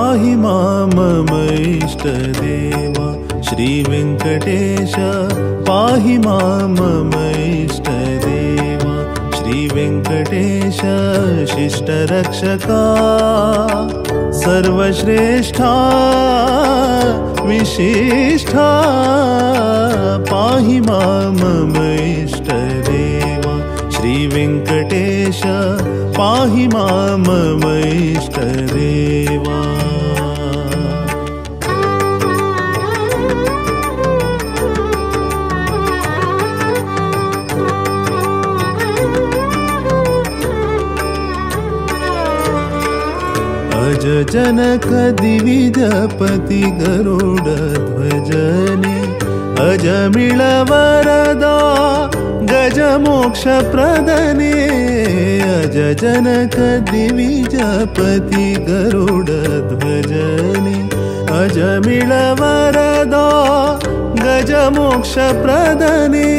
पाहि मां मम इष्टदेवा श्री वेङ्कटेश पाहि मां मम इष्टदेवा श्री वेङ्कटेश शिष्टरक्षका सर्वश्रेष्ठा विशिष्ठा पाहि मां मम इष्टदेवा श्री वेङ्कटेश पाहि मां मम इष्टदेवा। अज जनक दिविजपति गरुड़ ध्वजने अजमिळ वरदा गज मोक्ष प्रदने अज जनक दिविजपति गरुड़ ध्वजने अजमिळ वरदा गज मोक्ष प्रदने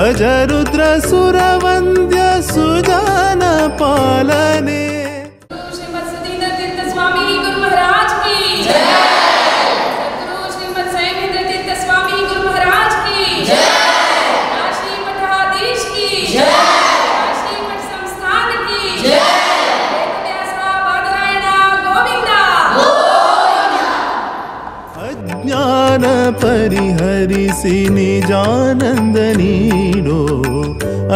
अज रुद्र सुरवंद्य सुजन पालने। अज्ञान परिहरिसि निजानंद नीडो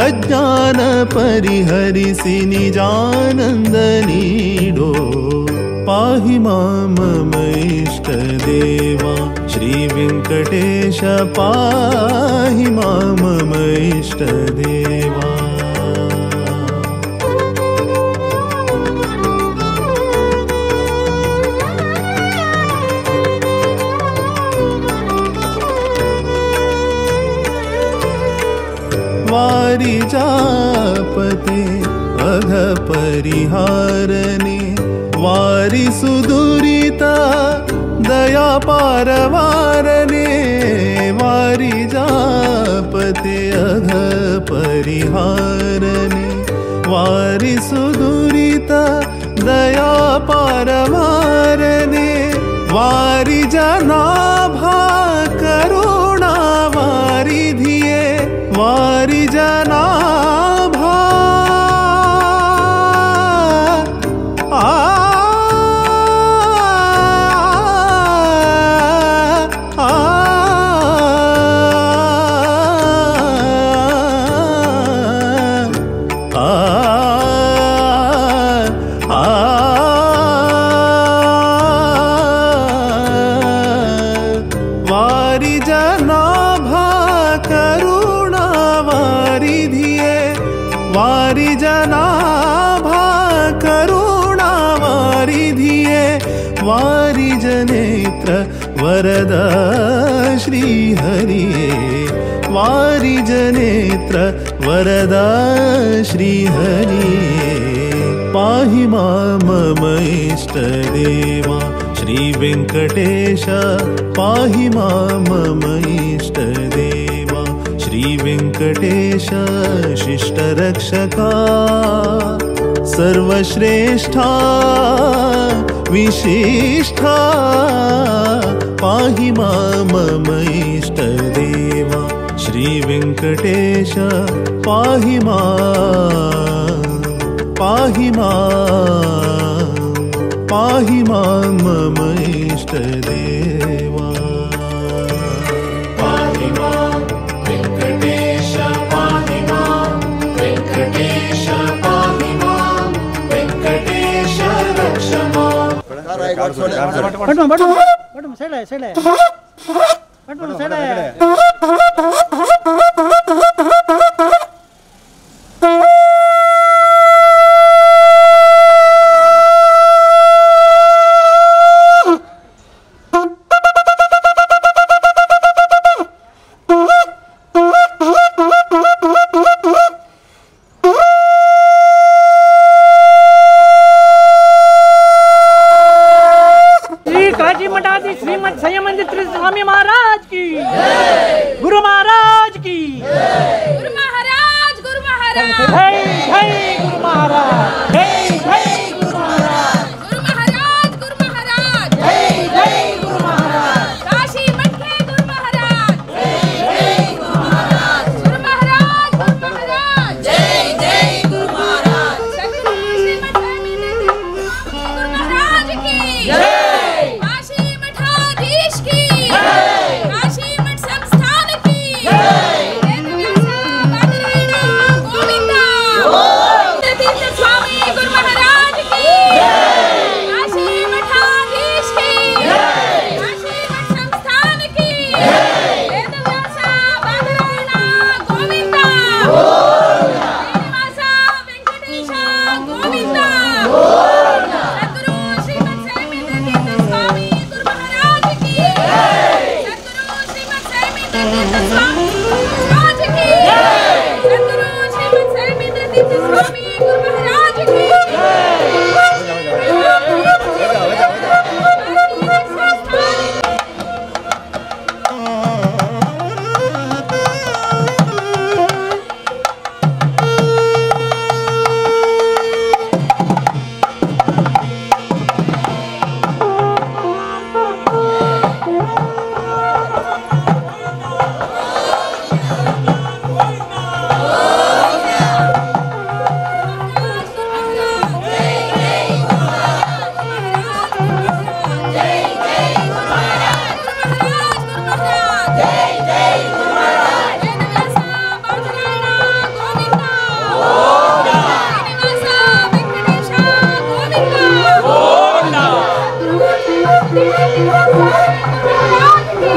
अज्ञान परिहरिसि निजानंद नीडो पाहि मां मम इष्टदेवा श्री वेङ्कटेश पाहि मां मम इष्टदेवा। वारिजापते अघ परिहारने वारि सुदुरिता दया पारवारने वारिजापते अघ परिहारने वारि सुदुरिता दया पारवारने वारि जनाभा करुणा वारिधिये वारि जनाभा आ आ आ वारि जनाभा करुणा वारिधिये वारि जनाभा करुणा वारिधिये वारि जनेत्र वरद श्री हरिये वारि जनेत्र वरद श्री हरिये पाहि मां मम इष्टदेवा श्री वेङ्कटेश पाहि मां मम इष्टदेवा श्री वेङ्कटेश शिष्टरक्षका सर्वश्रेष्ठा विशिष्ठा पाहि मां मम इष्टदेवा श्री वेङ्कटेश पाहि मां पाहि मां पाहि मां मम इष्टदेवा। पाहि मां वेङ्कटेश पाहि मां वेङ्कटेश पाहि मां वेङ्कटेश रक्ष मां। श्रीमद संयमंदिर स्वामी महाराज की जय, गुरु महाराज की जय, गुरु महाराज, गुरु महाराज, जय जय गुरु महाराज, जय जय गुरु महाराज, गुरु महाराज, गुरु महाराज, महाराज की।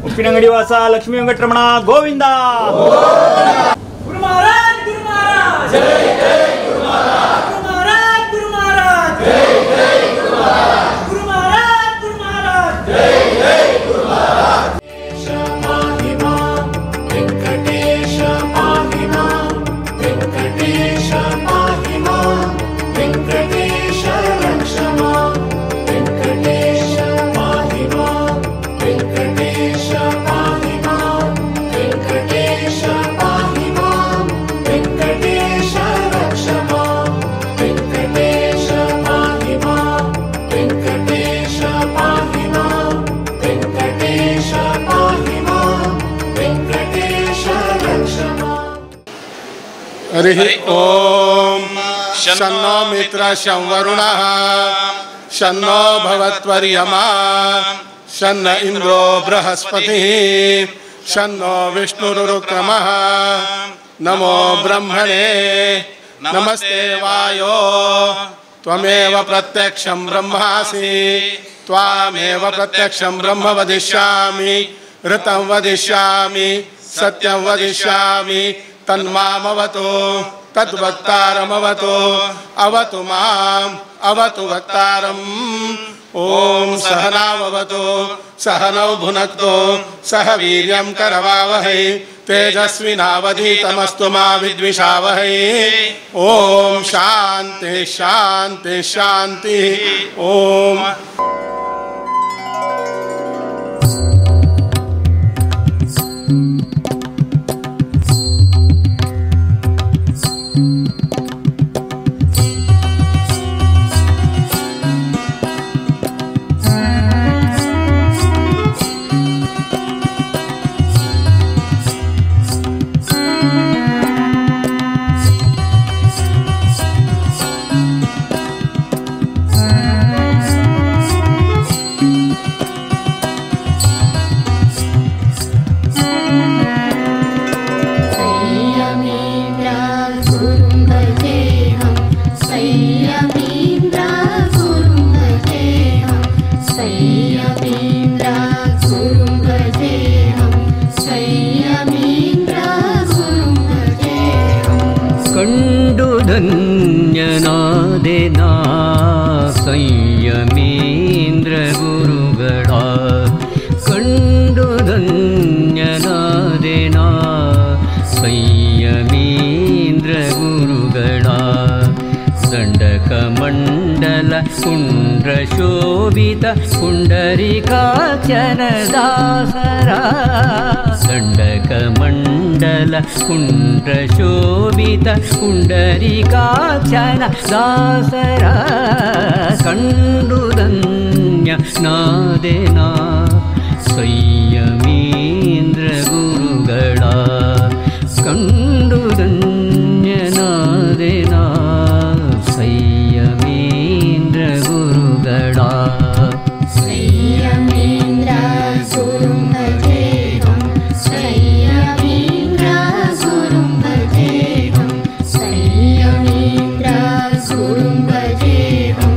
ಉಪ್ಪಿನಂಗಡಿ ವಾಸ ಲಕ್ಷ್ಮೀ ವೆಂಕಟರಮಣ ಗೋವಿಂದ. ಗುರು ಮಹಾರಾಜ್, ಗುರು ಮಹಾರಾಜ್, ಜೈ ಜೈ ಗುರು ಮಹಾರಾಜ್, ಗುರು ಮಹಾರಾಜ್, ಗುರು ಮಹಾರಾಜ್, ಜೈ ಜೈ ಗುರು ಮಹಾರಾಜ್, ಗುರು ಮಹಾರಾಜ್, ಗುರು ಮಹಾರಾಜ್, ಜೈ ಜೈ ಗುರು ಮಹಾರಾಜ್. ವೆಂಕಟೇಶ ಪಾಹಿ ಮಾಂ, ವೆಂಕಟೇಶ ಪಾಹಿ ಮಾಂ, ವೆಂಕಟೇಶ ರಕ್ಷ ಮಾಂ, ವೆಂಕಟೇಶ ಪಾಹಿ ಮಾಂ, ವೆಂಕಟೇಶ. हरिः ॐ शन्नो मित्र शं वरुणः शन्नो भवत्वर्यमा शन्न इन्द्रो बृहस्पतिः शन्नो विष्णुरुक्रमः। नमो ब्रह्मणे नमस्ते वायो त्वमेव प्रत्यक्षं ब्रह्मासि त्वामेव प्रत्यक्षं ब्रह्म वदिष्यामि ऋतं वदिष्यामि सत्यं वदिष्यामि तन्मामवतु तद्वक्तारमवतु अवतु माम् अवतु वक्तारम्। ॐ सहनावतु सहनौ भुनक्तु सह वीर्यं करवावहै तेजस्विनावधीतमस्तु मा विद्विषावहै। ॐ शान्ति शान्ति शान्तिः। ॐ ಧನ್ಯನಾದೆನಾ ಸಂಯಮೀಂದ್ರ ಗುರುಗಳ ಕಂಡು ಧನ್ಯನಾದೆನಾ ಸಂಯಮೀಂದ್ರ ಗುರುಗಳ ದಂಡಕ ಮಂಡಲ ಕುಂಡ್ರ ಶೋಭಿತ ಪುಂಡರೀಕಾಕ್ಷನ ದಾಸರ ದಂಡಕ ಮಂಡಲ ಕುಂಡ್ರ ಶೋಭಿತ ಪುಂಡರೀಕಾಕ್ಷನ ದಾಸರ ಕಂಡು ಧನ್ಯ ನಾದೆನಾ ಸಂಯಮೀಂದ್ರ ಗುರುಗಳ ಕಂಡು ಧನ್ಯನಾದೆನಾ ಸಂಯಮೀಂದ್ರ ಗುರುಗಳ. ಸಂಯಮೀಂದ್ರ ಗುರುಂ ಭಜೇಹಂ ಸಂಯಮೀಂದ್ರ ಗುರುಂ ಭಜೇಹಂ ಸಂಯಮೀಂದ್ರ ಗುರುಂ ಭಜೇಹಂ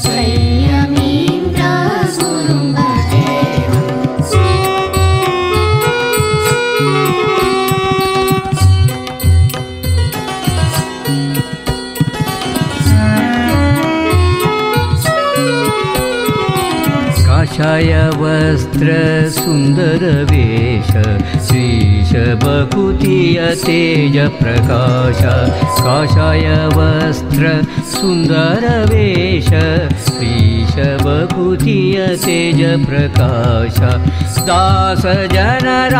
ಸಂಯಮೀಂದ್ರ ಗುರುಂ ಭಜೇಹಂ. ಕಾಷಾಯ ವಸ್ತ್ರ ಸುಂದರ ವೇಷ ಶ್ರೀಶ ಬಕುತಿಯ ತೇಜ ಪ್ರಕಾಶ ಕಾಷಾಯ ವಸ್ತ್ರ ಸುಂದರ ವೇಷ ಶ್ರೀಶ ಬಕುತಿಯ ತೇಜ ಪ್ರಕಾಶ ದಾಸ ಜನರ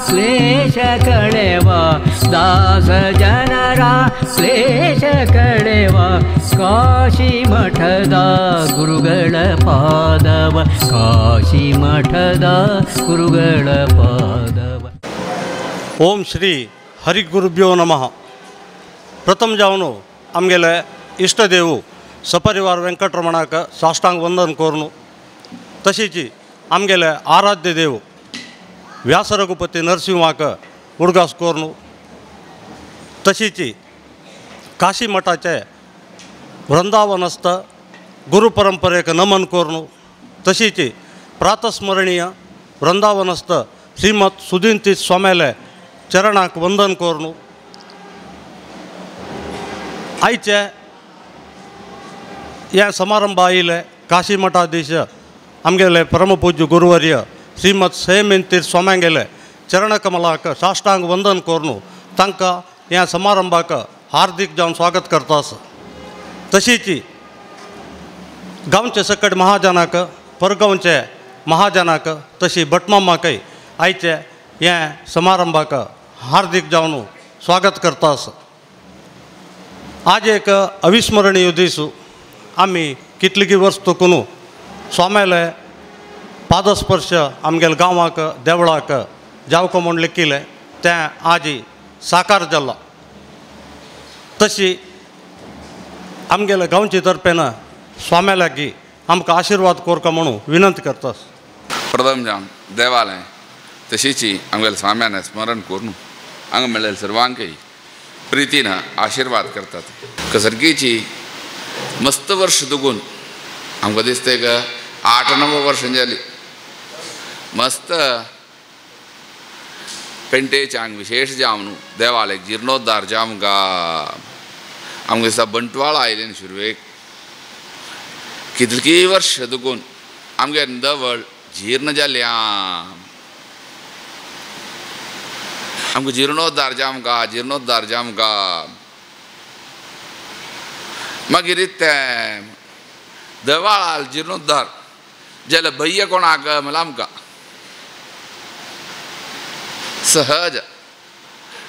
ಕ್ಲೇಶ ಕಳೆವ ದಾಸ ಜನರ ಕ್ಲೇಶ ಕಳೆವ ಕಾಶಿ ಮಠದ ಗುರುಗಳ ಪಾದವ ಕಾಶಿ ಮಠದ ಗುರುಗಳ ಪಾದವ. ಓಂ ಶ್ರೀ ಹರಿಗುರುಭ್ಯೋ ನಮಃ. ಪ್ರಥಮ जावन आमगेले इष्टदेव सपरिवार वेंकटरमणाक साष्टांग वंदन करून तशीच आमगेले आराध्य देव व्यासरघुपती नरसिंहाक उडगास करून तशीच काशी मठाचे वृंदावनस्थ गुरु परंपरेक नमन करून तशीच प्रातस्मरणीय वृंदावनस्थ श्रीमद सुदींती स्वाम्याले चरणाक वंदन करून आयचे हे समारंभ आयिल्ले काशी मठाधीश आमगेले परमपूज्य गुरुवर्य श्रीमद संयमेंतीर स्वाम्यांगेले चरणकमलाक साष्टांग वंदन करून तांकां ह्या समारंभाक हार्दिक जावन स्वागत करता आसा. तशीच गांवचे सकट महाजनाक परगांवचे महाजनाक तशी भटमामाकय आयचे हे समारंभाक हार्दिक जावन स्वागत करता आसा. आज एक अविस्मरणीय दीस. आमी कितलीं वर्स तकून स्वाम्याले पादस्पर्श आमगेले गांवाक देवळाक जावको म्हूण लेखिल्लें तें आज साकार जाला. तशी आमगेल्या गांवचे तर्फेन स्वाम्या लागीं आमकां आशिर्वाद कोरका म्हणून विनंती करतास. प्रथम जावन देवालय तशीची आमगेल्या स्वाम्यान स्मरण करून हांगा मेळ्ळेले सर्वांकय प्रितीन आशिर्वाद करतात. कसरगीची मस्त वर्ष दुगून आमकां दिसता एक 8-9 वर्सां जाली मस्त पेंटेचे हांगा विशेष जावन देवालय जिर्णोद्धार जावंक आमकां दिसता बंटवाळ आयले न्हू सुरवेक कितलीं वर्ष दुगून आमगे देवळ जीर्ण जाल्या आमकां जिर्णोद्धार जावंक जिर्णोद्धार जावंक मागीर तें देवाळाल जिर्णोद्धार जाल्यार भय्य कोणाक म्हणल्यार आमकां सहज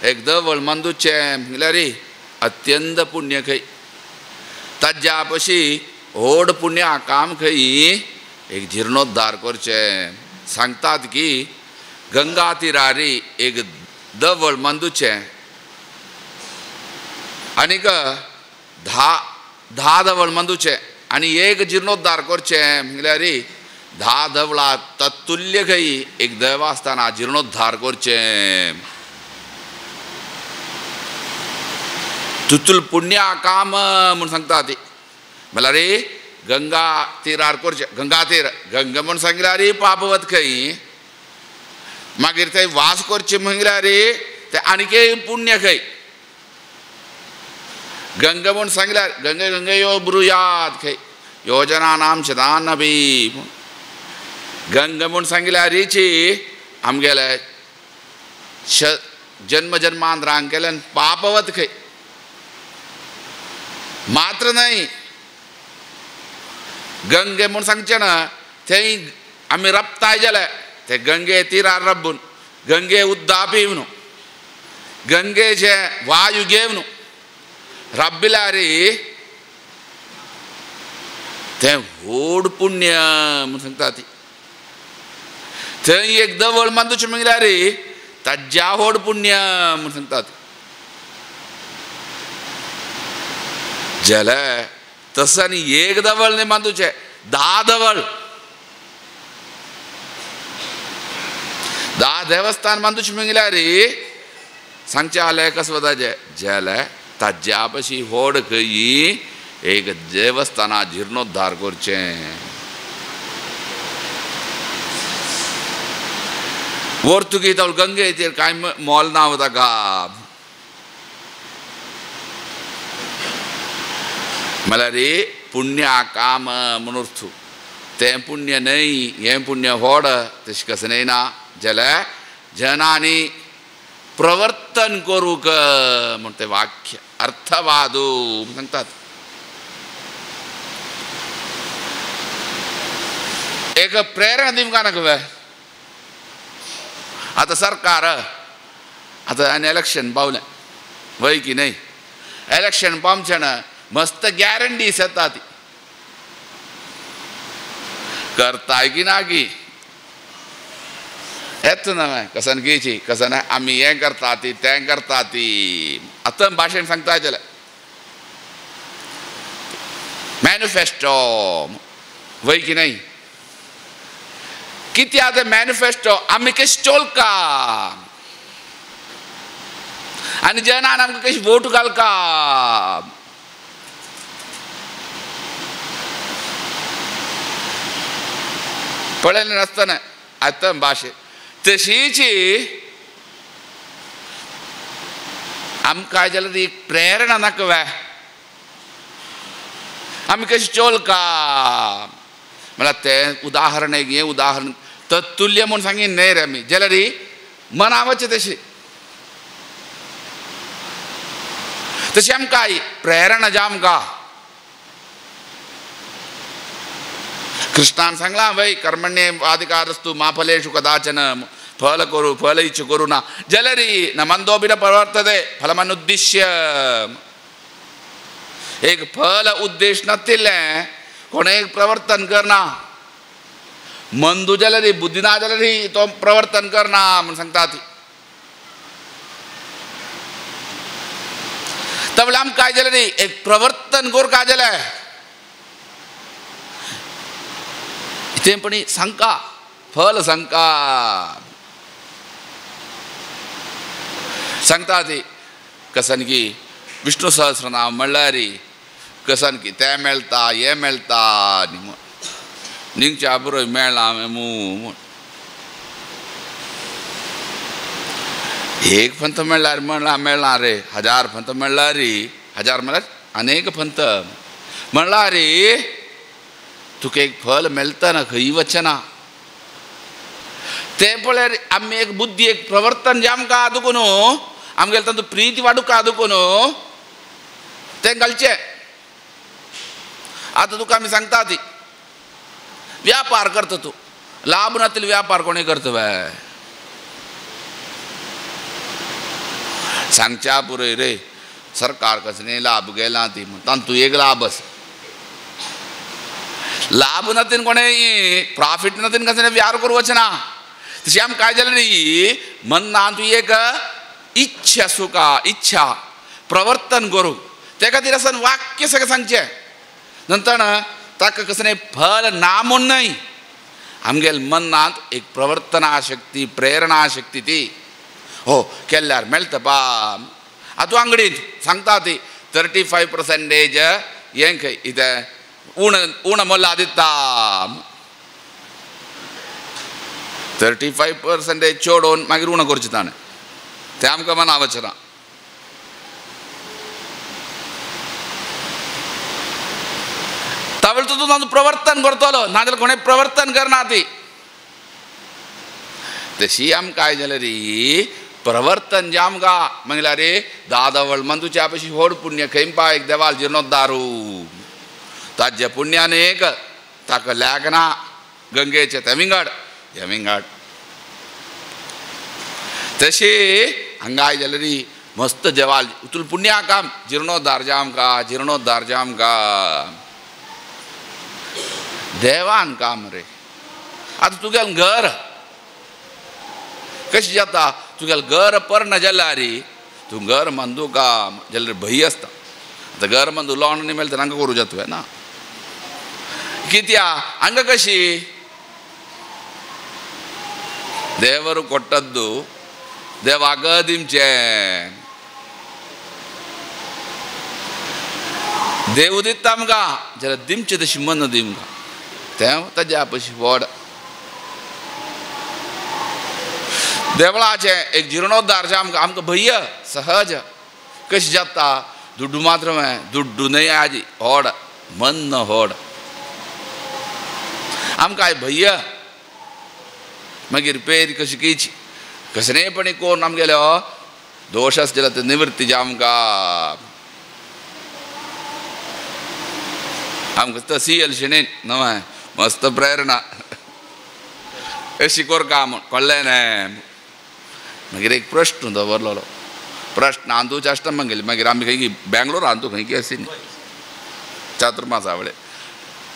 एक देवळ मंदूचें म्हणल्यार अत्यंत पुण्य खंय ताज्या पशी व्हड पुण्य काम खंय एक जिर्णोद्धार करचें. सांगतात की गंगा तिरारी एक देवळ मंदूचें आनीक 10 देवळ मंदूचें आनी एक जिर्णोद्धार करचें म्हणल्यार 10 देवळां तत्तुल्य खंय एक देवस्थाना जिर्णोद्धार करचें. तुतुल पुण्य काम म्हूण सांगता ती म्हणल्यार गंगा तिरार करचें. गंगा तीर गंगा म्हूण सांगल्यार पापवत खंय मागीर थंय वास करचें म्हणल्यार तें आनीक पुण्य खंय. गंगा म्हूण सांगल्यार गंगे गंगे यो ब्रुयात खंय योजनानाम शतानबी गंगा म्हूण सांगल्यार रिची आमगेले जन्म जन्मांतरांक केल्यान पापवत खंय. मात्र न्हय गंगे म्हूण सांगचें ना थंय आमी रपताय जाल्यार ते गंगे तिरार रब्बून गंगे उद्दा पिवन गंगेचे वायू घेवन रब्बिल्यार तें व्हड पुण्य म्हूण सांगता ती. थंय एक देवळ मांदूचें म्हणल्यार ताज्या व्हड पुण्य म्हूण सांगता ती. जाल्यार तसं आनी एक देवळ न्ही मांदूचें 10 देवळ 10 देवस्थान मांदूचें म्हणल्यार सांगचें आलें कसं वताचें जाल्यार ताज्या पशी व्हड खंय एक देवस्थाना जिर्णोद्धार करचें. वर्तुकी तवळ गंगेचेर कांय मोल ना वता गा म्हणल्यार पुण्य काम म्हणून तें पुण्य न्हय हें पुण्य व्हड तशें कसं न्हय ना जाल्यार जनांनी प्रवर्तन करूंक म्हण तें वाक्य अर्थवादू सांगतात. एक प्रेरणा दिवंक नाका. आतां सरकार आतां आनी इलेक्शन पावलें वय की न्हय इलेक्शन पावचें ना मस्त गॅरंटीस येता ती करताय की ना की येत ना कसन घेयची कसन आमी हें करता ती तें करता ती आतां भाशेन सांगता जाल्यार मॅनिफेस्टो वय की न्हय कितें आतां मॅनिफेस्टो आमी कशें चोलका आनी जनान आमकां कशी वोट घालका. पळयलें नासतना आतां भाशे तशीच आमकां जाल्यार एक प्रेरणा नाका व्हय आमी कशें चोलका म्हणल्यार तें उदाहरण एक हें उदाहरण तत्तुल्य म्हूण सांगीन न्हय रे आमी जाल्यार मनावचें तशें तशें आमकां प्रेरणा जावंक. कृष्णान सांगलां वय कर्मण्ये वाधिकारस्तु मा फलेषु कदाचन फल करू फल इच्छ करू ना जाल्यार न मंदोपि न प्रवर्तते फलमनुद्दिश्य एक फल उद्देश नातिल्लें कोणें एक प्रवर्तन करना मंदू जाल्यार बुद्धी ना जाल्यार तो प्रवर्तन करना म्हूण सांगता ती. तबला आमकां काय जालें रे एक प्रवर्तन करूंक काय जालें इतेंपणी सांगका फल सांगका सांगता ती कसन की विष्णु सहस्रनाम म्हणल्यार कसन की तें मेळटा हें मेळटा निंगच्या बरोय मेळ्ळा म्हूण एक पंथ मेळ्ळ्यार मेळ्ळा मेळ्ळा रे हजार पंथ मेळ्ळ्यार हजार म्हळ्यार अनेक पंथ म्हणल्यार तुका एक फल मेळटा ना खंय वचना तें पळयार आमी एक बुद्धी एक प्रवर्तन जें आमकां आदूं न्हू आमगेले तातूंत प्रिती वाडूंक आदूं न्हू तें घालचें. आतां तुका आमी सांगता ती व्यापार करता तूं लाभ नातिल्लो व्यापार कोणूय करता बाय सांगच्या पुरोय रे सरकार कसले लाभ गेला ती तांतूं एक लाभ आसा लाभ नातीन कोणें प्रॉफीट नातीन कसलें व्यापार करूं वचना. तशें आमकां काय जालें रे मनान तूं एक इच्छा सुका इच्छा प्रवर्तन करूं ते खातीर आसा वाक्य सगळें सांगचें नंतर ताका कसलें फल ना म्हूण न्हय आमगेले मनांत एक प्रवर्तना शक्ती प्रेरणा शक्ती ती हो केल्यार मेळटा पा. आतां तूं आंगडींत सांगता ती 35% हें खंय इतें उण उण मोला दिता 35% चोडोवन मागीर उण करचें ताणें तें आमकां मना वचना. तावेळ तूं तांचो प्रवर्तन करतलो नाजाल्यार कोणें प्रवर्तन करना ती. तशी आमकां काय जालें रे प्रवर्तन जें आमकां म्हणल्यार रे दादावळ मंदूच्या पशी व्हड पुण्य खंय पा एक देवाल जिर्णोद्धारू ताज्या पुण्यान एक ताका लागना गंगेचें तें विंगड हें विंगड. तशी हांगाय जाल्यार रे मस्त देवाल तुल पुण्या काम जिर्णोद्धार जें आमकां जिर्णोद्धार जें आमकां देवान काम रे. आतां तुगेलें घर कशें जाता तुगेलें घर पर्ण जाल्यार तूं घर मंदू काम जाल्यार भंय आसता. आतां घर मंदू लोन न्ही मेळटा हांगा करूं जाता ना कित्या हांगा कशी ದೇವರು ಕೊಟ್ಟದ್ದು ದೇವಾಗ ದಿಂಚೆ देव दिता आमकां जाल्यार दिमचें तशी मन दिमकां तें ताज्या पशी व्हड देवळाचें एक जिर्णोद्धार जें आमकां आमकां भंय सहज कशें जाता दुड्डू मात्र दुड्डू न्हय आजी व्हड मन व्हड आमकां भंय मागीर पेर कशी किची कसलेपणी कोण आमगेलो दोश आसता जाल्यार ते निवृत्ती जे आमकां आमकां तशी येलशेणेन न्हय मस्त प्रेरणा अशी कोरका म्हूण कळ्ळें न्हय. मागीर एक प्रश्न दवरलेलो प्रश्न आंदू चाश्टा मागेली मागीर आमी खंय बेंगलोर आंदू खंय की आसी चातुर्मासा वेळे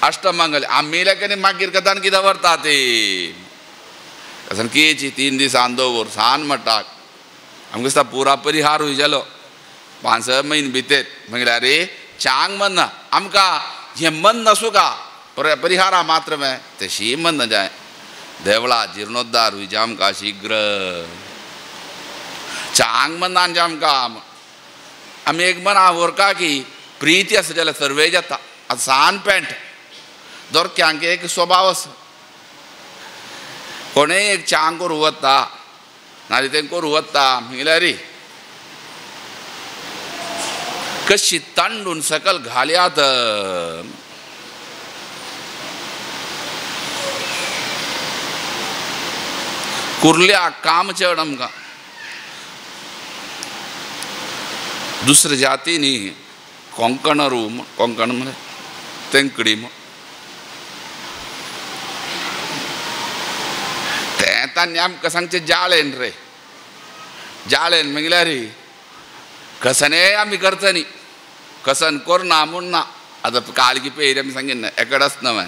अष्टमंगल आमी लेखनी मागीर कथान कितें दवरता ती कसन किची 3 दीस आन दवर सान मटाक आमकां दिसता पुरा परिहार हुय जालो 5-6 म्हयने भितर मागीर अरे चांग मन आमकां हें मन नासूं का परिहारा मात्र में तशी मन जाय देवळा जिर्णोद्धार हुय आमकां शीघ्र चांग मनान जे आमकां आमी एक मना व्हरका की प्रिती आसा जाल्यार सर्वे जाता. आतां सान पेंट दोरक्यांक एक स्वभाव आसा कोणेय एक चांग करूं वता नाजाल्यार तें करूं वता म्हणल्यार कशी तांडून सकल घालयात कुर्ल्या काम चड आमकां दुसऱ्या जातींनी कोंकणरू कोंकण म्हळ्यार तेंकडी म्हण तें तांणी आमकां सांगचें जाळेन रे जाळेन म्हणल्यार कसने आमी करता न्ही कसन करना म्हूण ना. आतां कालकी पेर आमी सांगीन ना एकडच न्हय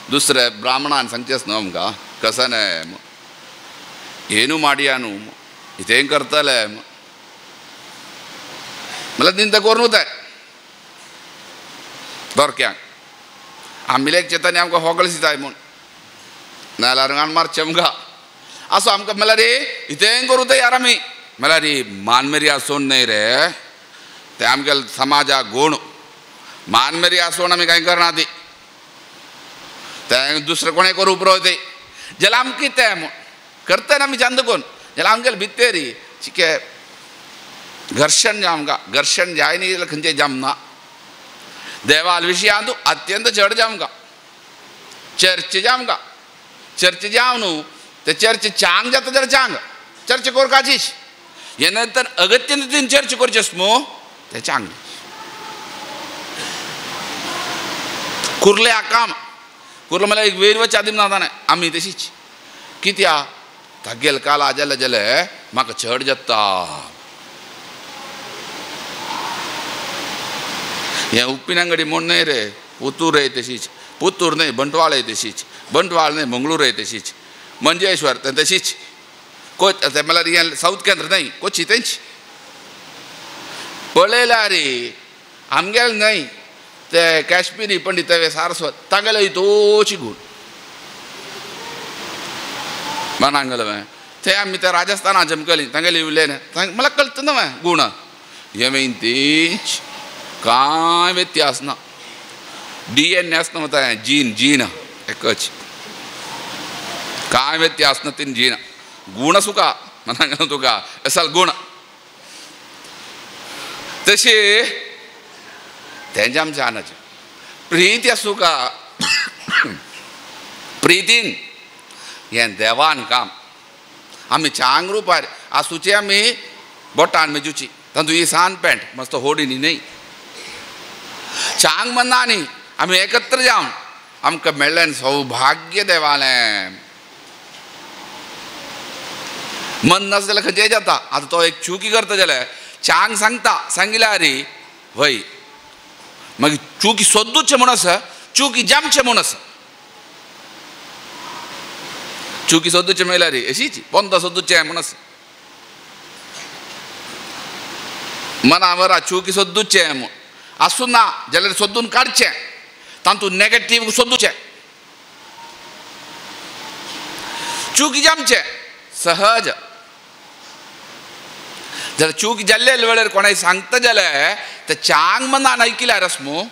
दुसरे ब्राह्मणान सांगचेंच न्हू आमकां कसन येनू माडया न्हू इतें करतले. मला निंदा करून आहे धोरक्यांक आमी लेक चेतानी आमकां होगळ दिताय म्हूण नाल्यार रंगान मारचें आमकां असो आमकां म्हणल्यार रे इतें करूं तयार आमी म्हणल्यार रे मानमेरी आसून न्हय रे ते आमगेले समाजा गूण मानमेरी आसून आमी कांय करना ती तें दुसरें कोणें करूं पुरो ते जाल्यार आमकां कितें म्हूण करता आमी चंद कोण जाल्यार आमगेले भितर चिके घर्षण जामकां घर्षण जाय न्ही जाल्यार खंयचें जमना देवाल विशयांत अत्यंत चड जामकां चर्च जामकां चर्च जाव न्हू ते चर्च चांग जाता जाल्यार चांग चर्च कोरकाचीच हे नंतर अगत्य तीन चर्च करचें मू ते चांग कुर्ले काम कुर्ले म्हणल्यार एक वेर वच आदीम ना आमी तशीच कित्या तागेल काला जाले जाले म्हाका चड जाता हें उप्पिनांगडी म्हूण न्हय रे पुतूर तशीच पुतूर न्हय बंटवाळ तशीच बंटवाळ न्हय मंगळूर तशीच मंजेश्वर तें तशीच कोच तें म्हणल्यार हें सावथ केंद्र न्हय कोची तेंच पळयल्यार रे आमगेले न्हय ते काश्मीरी पंडित सारस्वत तांगेले तोची गूण मनांगेले ते आमी ते राजस्थाना जमकली तांगेले उलयले मला कळटा न्हय गूण हें तेंच कांय व्यत्यास ना डी एन एस ना म्हणटा जीन जीन एकच कांय व्यत्यास ना तीन जीन गूण सुका मनांगेलो तुका असल गूण तशी तेंच्या आमच्या आनाचें प्रिती आसूका प्रितीन हें देवान काम आमी चांग रुपार आसूचे आमी बोटान मेजूची तातूंत ही सान पॅन्ट मस्त होडी न्ही चांग म्हणना न्ही आमी एकत्र जावन आमकां मेळ्ळें सौभाग्य देवालें मन नासलें जाल्यार खंयचेय जाता आतां तो एक चुकी करता जाल्यार चांग सांगता सांगिल्यार रे वय मागीर चुकी सोदूचें म्हूण आसा चुकी जामचें म्हूण आसा चुकी सोदूचें मेळ्ळ्यार रे अशीच पोंदा सोदूचें म्हूण आसा मनावरा चुकी सोदूचें म्हूण आसूं ना जाल्यार सोदून काडचें तातूंत नेगेटीव सोदूचें चुकी जामचें सहज जाल्यार चूक जाल्ले वेळार कोणाय सांगता जाल्यार ते चांग मनान आयकिल्यार आसमू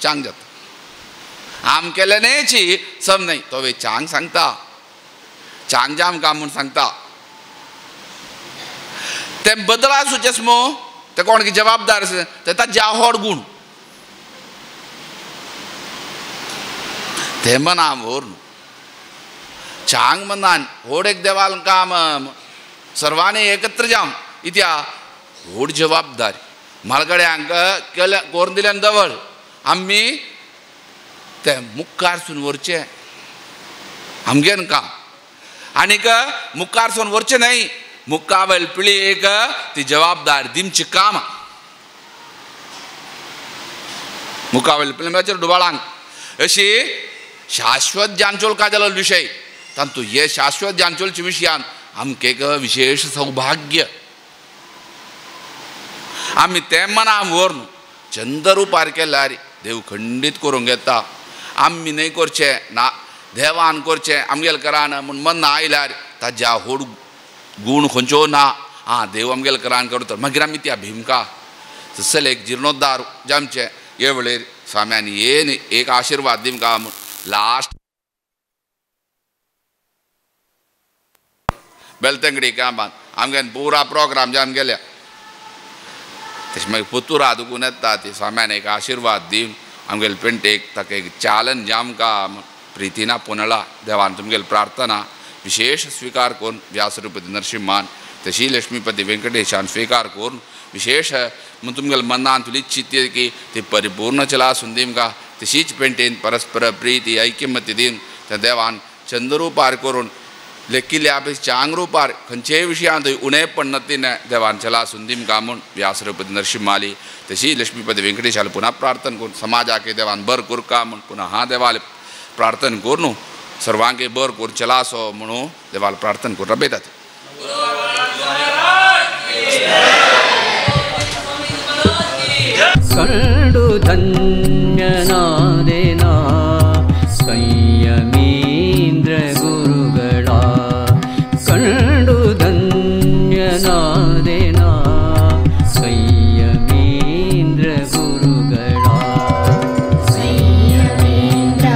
चांग जाता आम केलें न्हयची सम न्हय तो वे चांग सांगता चांग जाम काम म्हूण सांगता तें बदल आसूचें आसमू ते कोण की जबाबदार आसा ते ताजे होड गूण ते मना व्हर न्हू चांग मनान होड एक देवाल काम सर्वांनी एकत्र जावन इत्या व्हड जबाबदारी म्हालगड्यांक केल्या करून दिल्यान दवळ आमी ते मुखारसून व्हरचें आमगेन काम आनीक मुखारसून व्हरचें न्हय मुखावेल पिळयेक ती जबाबदारी दिमची काम मुखावेल पिळी म्हळ्यार डुबाळांक अशी शाश्वत जानचोल काय जालो विशय तातूंत हे शाश्वत जानचोलच्या विशयान आमकां एक विशेश सौभाग्य आमी तें मना व्हर न्हू चंद रुपार केल्यार देव खंडीत करूंक येता आमी न्हय करचें ना देवान करचें आमगेले करान म्हूण मन आयल्यार ताज्या होड गूण खंयचो ना आं देव आमगेले करान करता मागीर आमी त्या भिमका तसले एक जिर्णोद्धार जामचें हे वेळेर स्वाम्यानी येन एक आशिर्वाद दिमका म्हूण लास्ट बेलतंगडी कामात आमगे पुरा प्रोग्राम जावन गेल्या तशें मागीर पुतुरा दुखून येता ती स्वाम्यान एक आशिर्वाद दिवन आमगेले पेंटेक ताका एक चालन जामका प्रितीना पुनळा देवान तुमगेली प्रार्थना विशेष स्वीकार करून व्यासरूपती नरसिंहान तशी लक्ष्मीपती वेंकटेशान स्वीकार करून विशेष म्हूण तुमगेले मनान तुली चित्ती की ती परिपूर्ण चला सुंदीमका तशीच पेंटेन परस्पर प्रिती ऐक्यमत्य दिवन त्या देवान चंद्रुपार करून लेखिल्ल्या आपले चांग रुपार खंयचेय विशयांत उणेपण नतीने देवान चला सुंदीमका म्हूण व्यासरूपती नरसिंहाली तशी लक्ष्मीपती वेंकटेशाले पुनः प्रार्थना करून समाजाके देवान बर कुरका म्हूण पुनः हा देवाले प्रार्थना करून सर्वांके बर करून चलासो म्हणून देवाला प्रार्थना करून रबेतात. ಕಂಡು ಧನ್ಯನಾದೆನಾ ಸಂಯಮೀಂದ್ರ ಗುರುಗಳ ಕಂಡು ಧನ್ಯನಾದೆನಾ ಸಂಯಮೀಂದ್ರ ಗುರುಗಳ ಸಂಯಮೀಂದ್ರ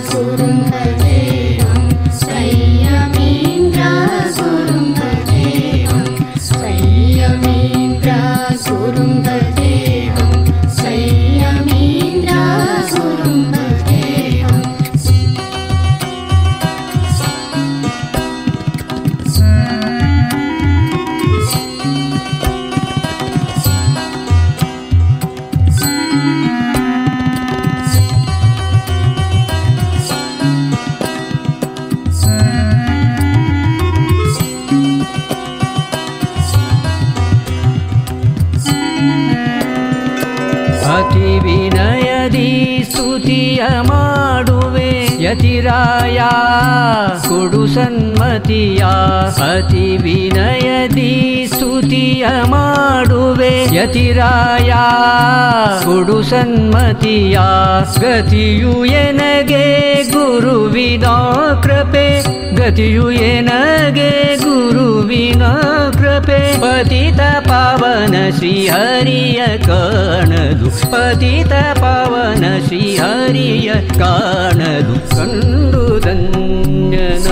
ಗುರುಂ ಭಜೇಹಂ ಸಂಯಮೀಂದ್ರ ಗುರುಂ ಭಜೇಹಂ ಸಂಯಮೀಂದ್ರ ಗುರುಂ ಭಜೇಹಂ ಸಂಯಮೀಂದ್ರ ಗುರುಂ ಭಜೇಹಂ. ಅತಿ ವಿನಯದಿ ಸ್ತುತಿಯ ಮಾಡುವೆ ಯತಿರಾಯ ಕೊಡು ಸನ್ಮತಿಯ ಅತಿ ವಿನಯದಿ ಸ್ತುತಿಯ ಮಾಡುವೆ ಯತಿರಾಯ ಕೊಡು ಸನ್ಮತಿಯ ಗತಿಯು ಎನಗೆ ಗುರುವಿನ ಕೃಪೆ ಗತಿಯು ಎನಗೆ ಗುರುವಿನ ಕೃಪೆ ಪತಿತ ಪಾವನ ಶ್ರೀಹರಿಯ ಕಾಣಲು ಪತಿತ ಪಾವನ ಶ್ರೀಹರಿಯ ಕಾಣಲು ಕಂಡು ಧನ್ಯನಾದೆನಾ.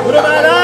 गुरु महाराज।